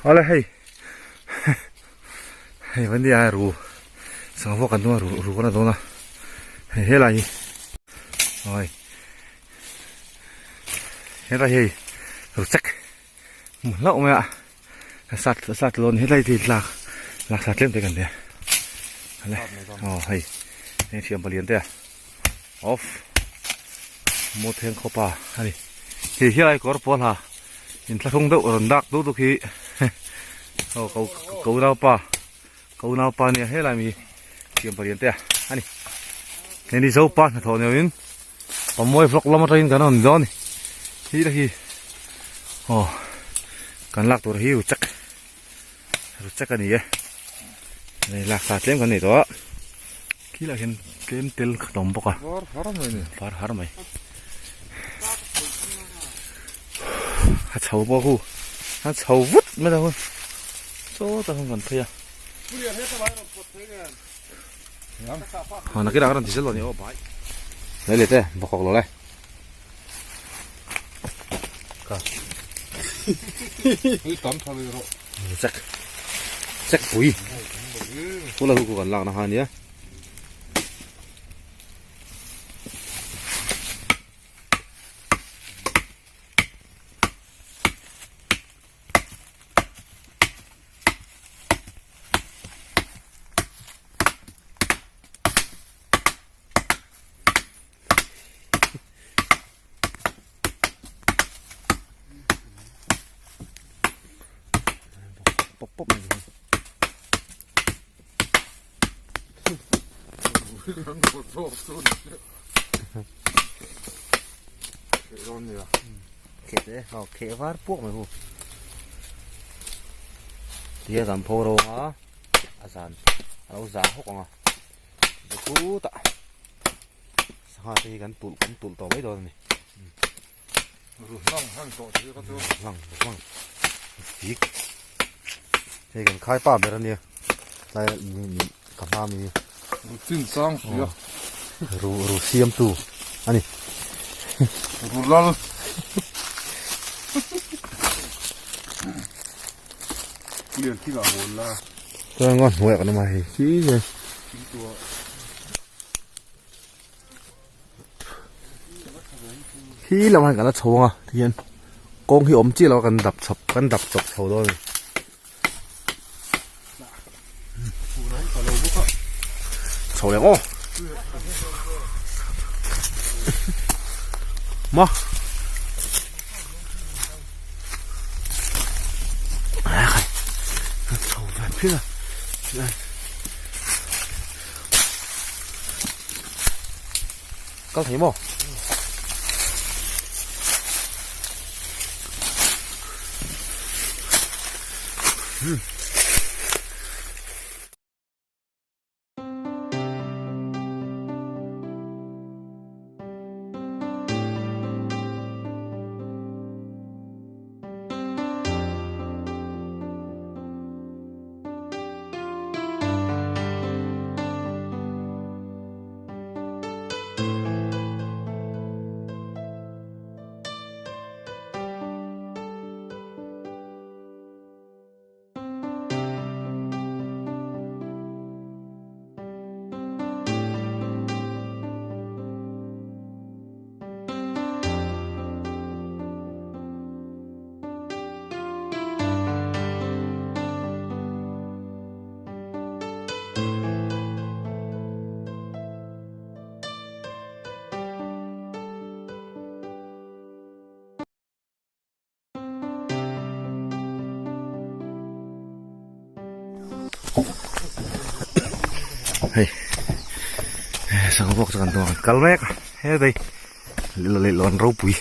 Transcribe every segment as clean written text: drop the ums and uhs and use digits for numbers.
Awle hei hei vandi a ru sangha pawh kan tum a ru ru kan la dawn a hei helai hi oi helai hi ru chek hmu hlauh mai a sat sat lawn helai hi tlak lak thla tlem te kan nia ale aw hei heng thiam palian te a off mu theng khawpa a ni hei helai kawr pawl ha inthlahrung deuh rawn dak deuh deuh hi aw ko ko naupa ko naupa nia helai mi thiam palian te a ni hei ni zopa hnathawh ni lovin pamawi vlog lam atangin kan rawn dawn a ni hi te hi aw kan lak tur hi ru chek ru chek a ni e hei lak sa tlem kan nei tawh a khi lah hian tlem tel khat a awm bawk a var har mai ni var har mai a chho bawk hu a chho vut mai ta hun chaw ta hun kan phei a ha nakinah ka rawn ti zel dawn ni aw bai lei leh te bawkawk lo le ka hei tam tha leh rawh chek chek pui pula hu ku kan lak na ha nia Pop pop mai Kheh kheh var puak mai hu. Tia kan pho ro a a zan a lo zan hawk ang a khutah sangha te hi kan tulh kan tulh tawh mai dawn a ni. Ru hlang hlang tawh te kha chu. Hlang hlang fik hei kan khai pa ber a nia tlai ka hma mi ru chin chang hria ru ru siam tu a ni ru lal lian thil a hawn la chuan ngaw hnuaiah kan awm a hei khi hian Khi lamah hian kan la chho ang a tihian kawng hi awm chiah lo a kan dap chhawp kan dap chawp chho dawn a ni. Chho leh ang aw. Ma. Chho ve phir a. Kal thei maw? Hmm. Hei sangha bawk chu kan tum a kan kal mek a hetei leihlawn ropui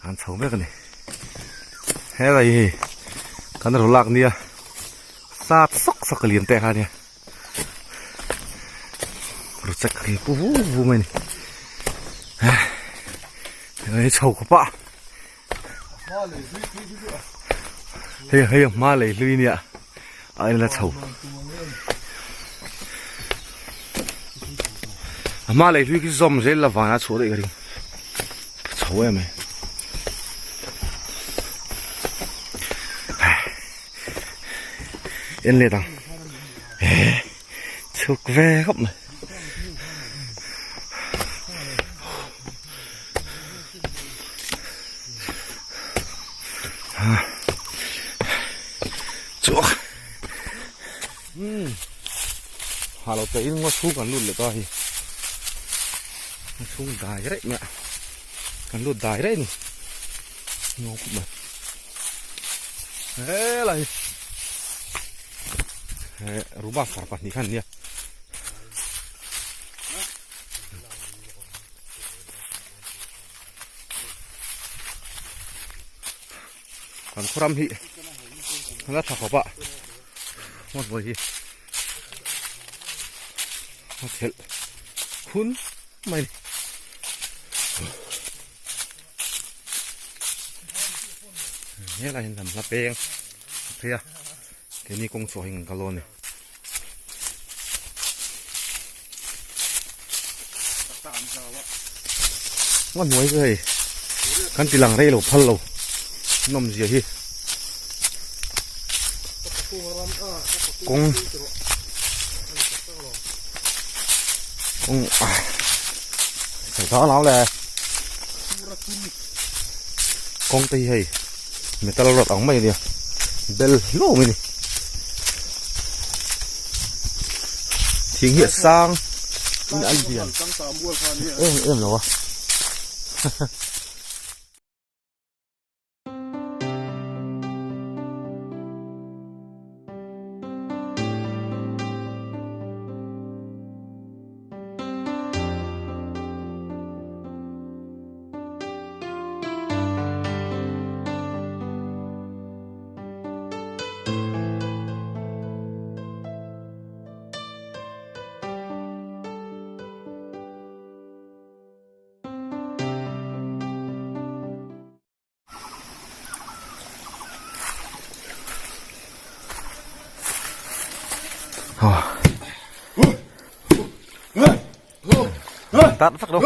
an chho mek a ni helai hi kan rawn lak nia sat sawk sawk a lian teh kha nia ru chek hi pu vu vu mai ni hei chho khawp a hei hei hma lei hlui nia a en la chho a hma lei hlui khi zawm zel la van a chhuah daih ka ring chho em mai. En let ang eh chhuk ve khawp mai. Chuak ha lo te in ngaw chhung kan lut leh ta hi ngaw chhung dai reh mai a kan lut dai reh a ni ngaw khawp mai helai he ruba far pahnih kha an nia. Kan khuram hi la tha khawp a ngawt vawi hi a thelh khun mai ni. Helai hian lam hla peng a phei a keini kawng chhuah hi kan kal dawn a ni. Nga hnuai chu hei kan ti lang rei lo phal lo nawm zia hi kawng kawng a chho lau le kawng te hi hei metal rod ang mai a nia bel hlawm a ni thing hi a sang in a lian em em lo a. Tát phát đâu.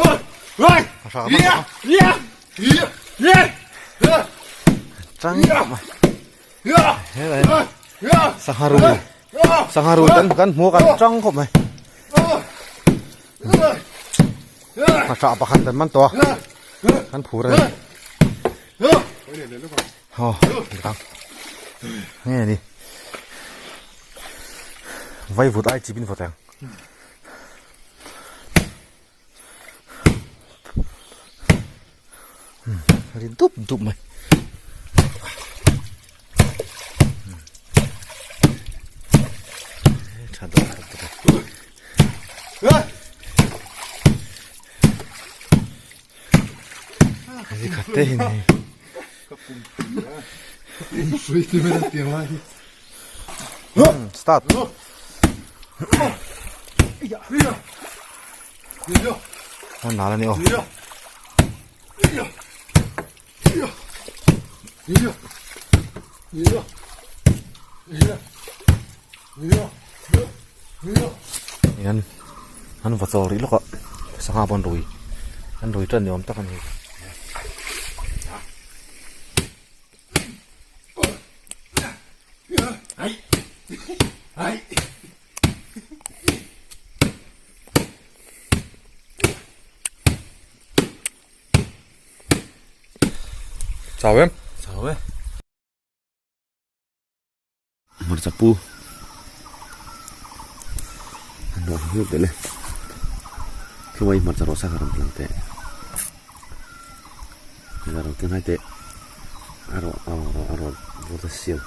Trắng mà. Sangha rui. Sangha rui kan kan hmuh kan trăng khawp mai. Hmasa pakhat kan man tawh a kan phur a ni aw tang nge ni vai vut ai chip in vawt ang ri dup dup mai. Tha dawn tak tak a. Hei khat te hi ni. Start. An nal a ni aw. Hian an va chawl rih lawk a sangha pawh an rui an rui tan ni awm tak a ni. Chau em? Chau e. Hmarcha pu. An rawh hi hluk deuh le. Thluai hmarcha rawh sa kha rawn tlang teh. Hela rawn tlang hai teh. A rawh a rawh a rawh vur ta siam.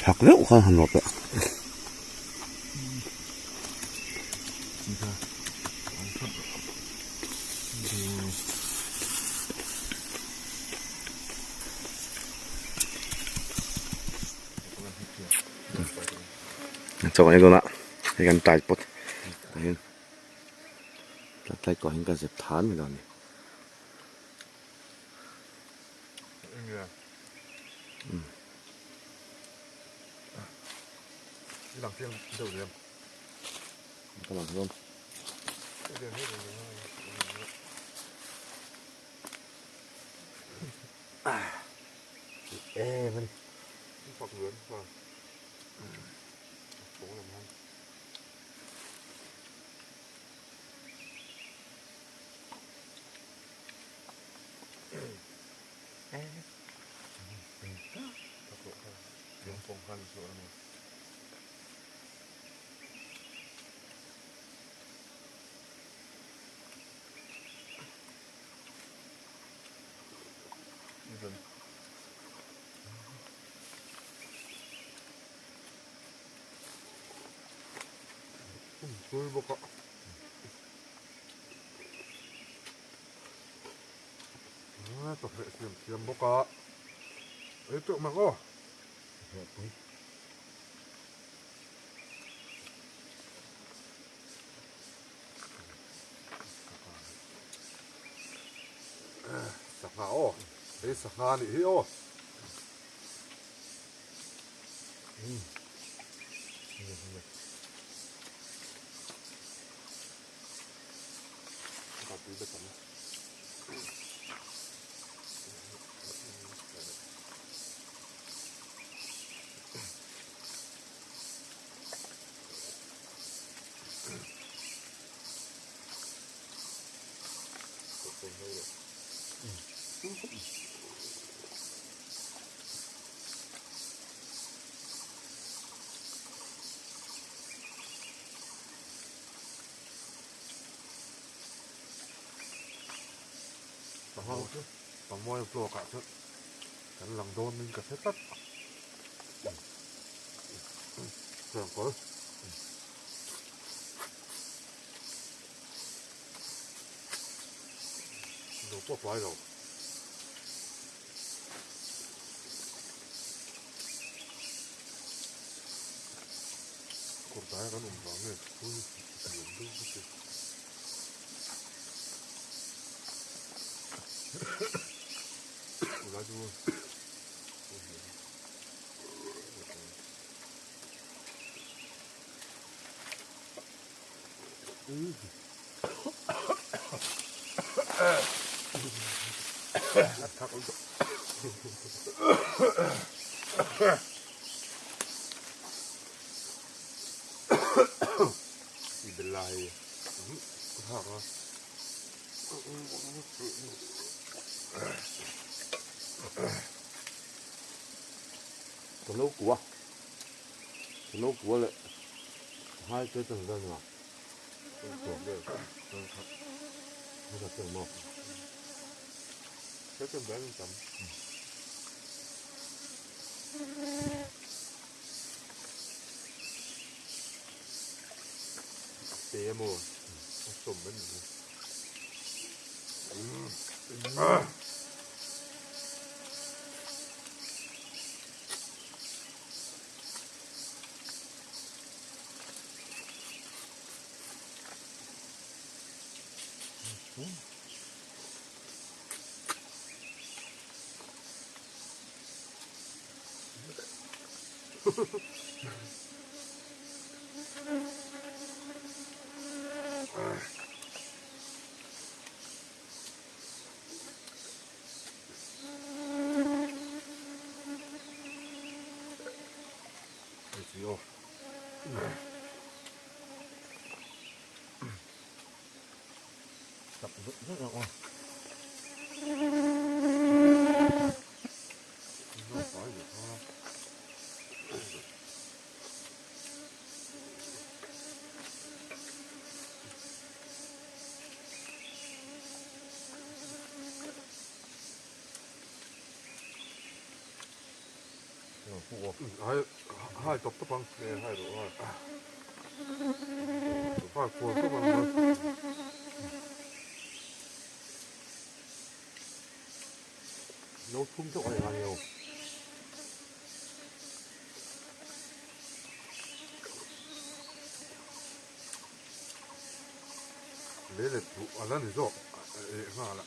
Thak deuh khan han rawt a. Chaw ei dawn a hei kan tripod tah hian tlai kawh hian ka zep than mai dawn a ni. I lang chiang deuh rem. Ka lang dawn. Em ani. Fak luan fa. Tawng lam han. Tui bawk a. Chawhmeh siam thiam bawk a. Ei teuh mak aw. Chawhmeh pui. Sangha aw. Hei sangha a nih hi aw. Pangmawi vlog ah chuan kan lang dawn in ka hre tlat Chengkawl. Lo pawh fai lo. Kawr dai kan awm vang nge thui lian deuh ka ti. Ulai chu Ka lo kua ka lo kua leh hai te chan vel ni ma Hai hai tawp tawp ang hai rawh hai hai kual tawp ang Lo thum chauh a ni ngai lo. Le let duh a la ni zawk leh nghal a.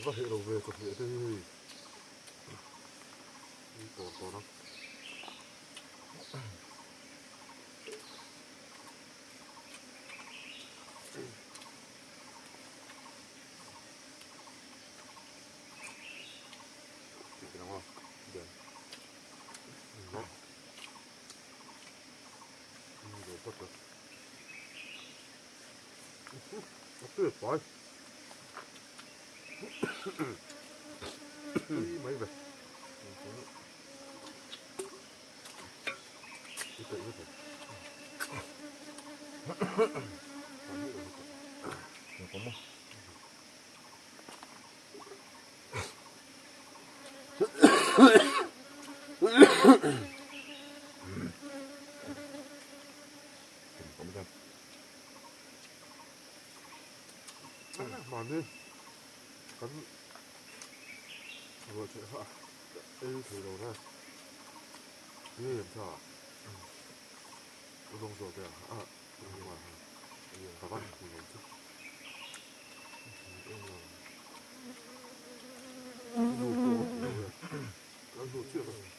Va heh lo ve chawhmeh te hi hei in tawr tawr a. Mahni kan ruah theih kha ei thei lo na nge em tha u dawng zawh te a ka van hmu lo chu nu pawh ka hnu chiah ka hmu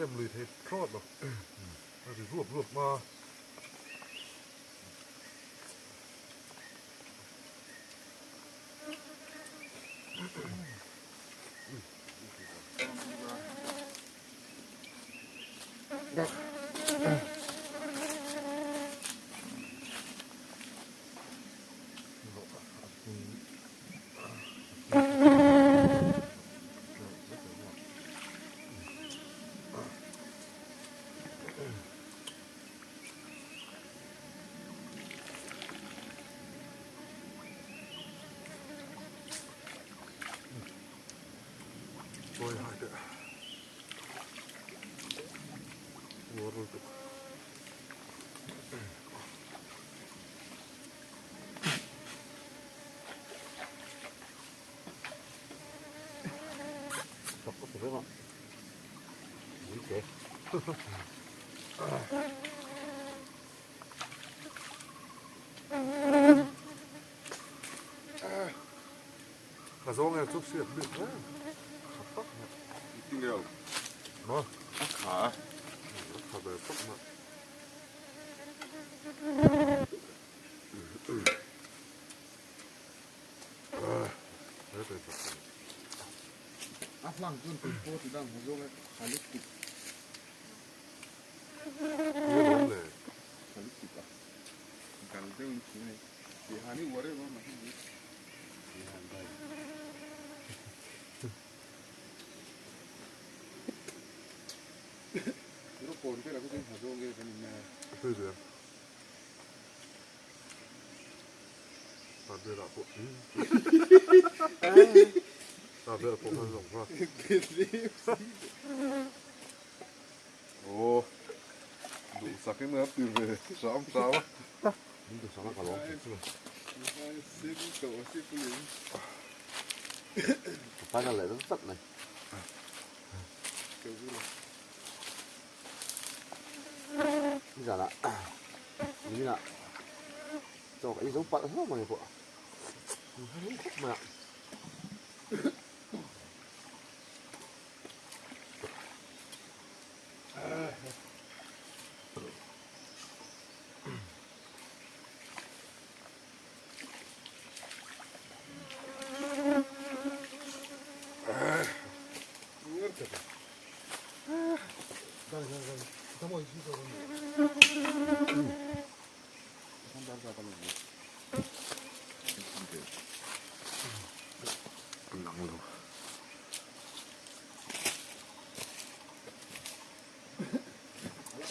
lem lui thei thlawt lo. A ri ruap ruap hma. Chawi hai teh. Uar lutuk. Ka zawng e chu hriat bik hle. Tha tak mai. Tinge lo. Maw? A kha a. A tha ve tak mai. A hlang chuan tui pawh ti dang ha zawng e kha lutuk. Kha lutuk a. Dal deuh in thin a ni. Tih han i uar em a mahni hi. Tih han dai. Ro kawn vel ah kha chuan ha zawng e kan in a. Tui ve. Ta vel ah pawh. Ta vel pawh khan zawng kha. Aw duhsak in a ti ve hram hram a. Min duhsak a ka lawm tih chu. Ka final leh dawn tlat mai. Nizanah niminah chaw ka ei zo palh hlauh mai pawh. Hlim khawp mai a.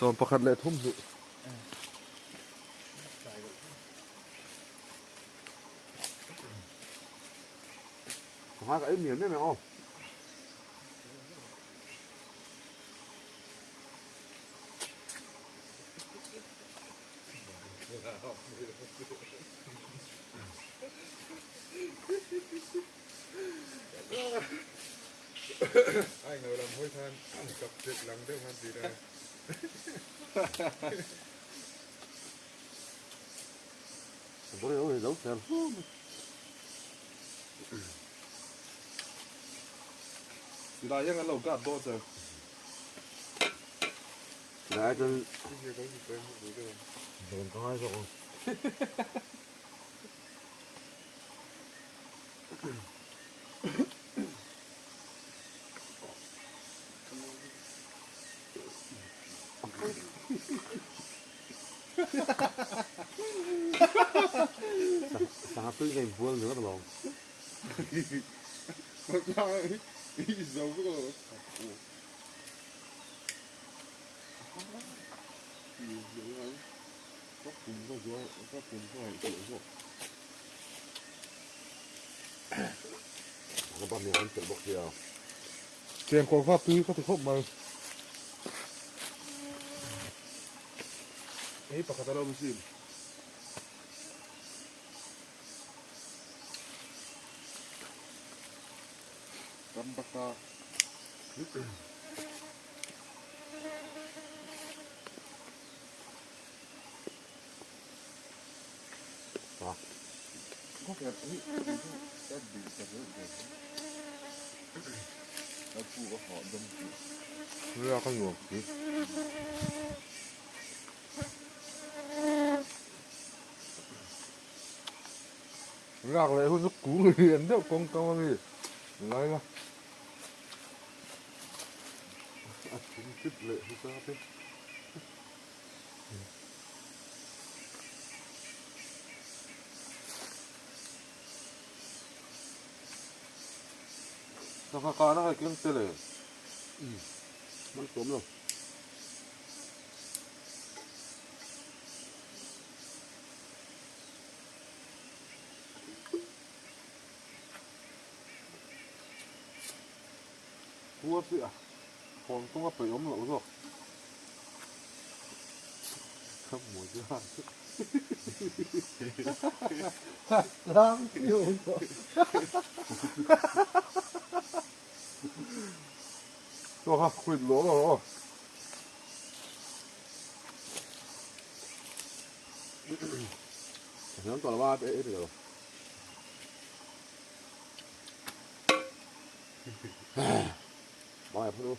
Sawm pakhat leh thum hnih. Ka ei mial mial mai aw. Ai ngau lam hawi khan kap chet lang deuh khan ti na. Bawr io lo fel hlum. Silai hian kan lo gat dawn che. Silai chuan dawn ka ngai zawk ang. Sangha tui ngei bual ni ringawt alawm. Ka bam hi an telh bawk sia. Chengkawl kha tui ka ti khawp mai. Hei pakhat a lo awm sin. Ram baka. Ka pu a hah dam tih. Riak a nuam si. Riak leh hun chu kung lian deuh kawng kam a mi lai la. A thing chip leh hi ta te. Sangha kahna kha keng tel e. Umm man tlawm lo. Kua chiah a hawn kawng a peih awm loh zawk. Ka hmu chiah. Tlang chiu tawh. Chaw kha quit lawh lawh rawh aw. Ka hniam tawh lo a, ei pe lo. Bye, phun u.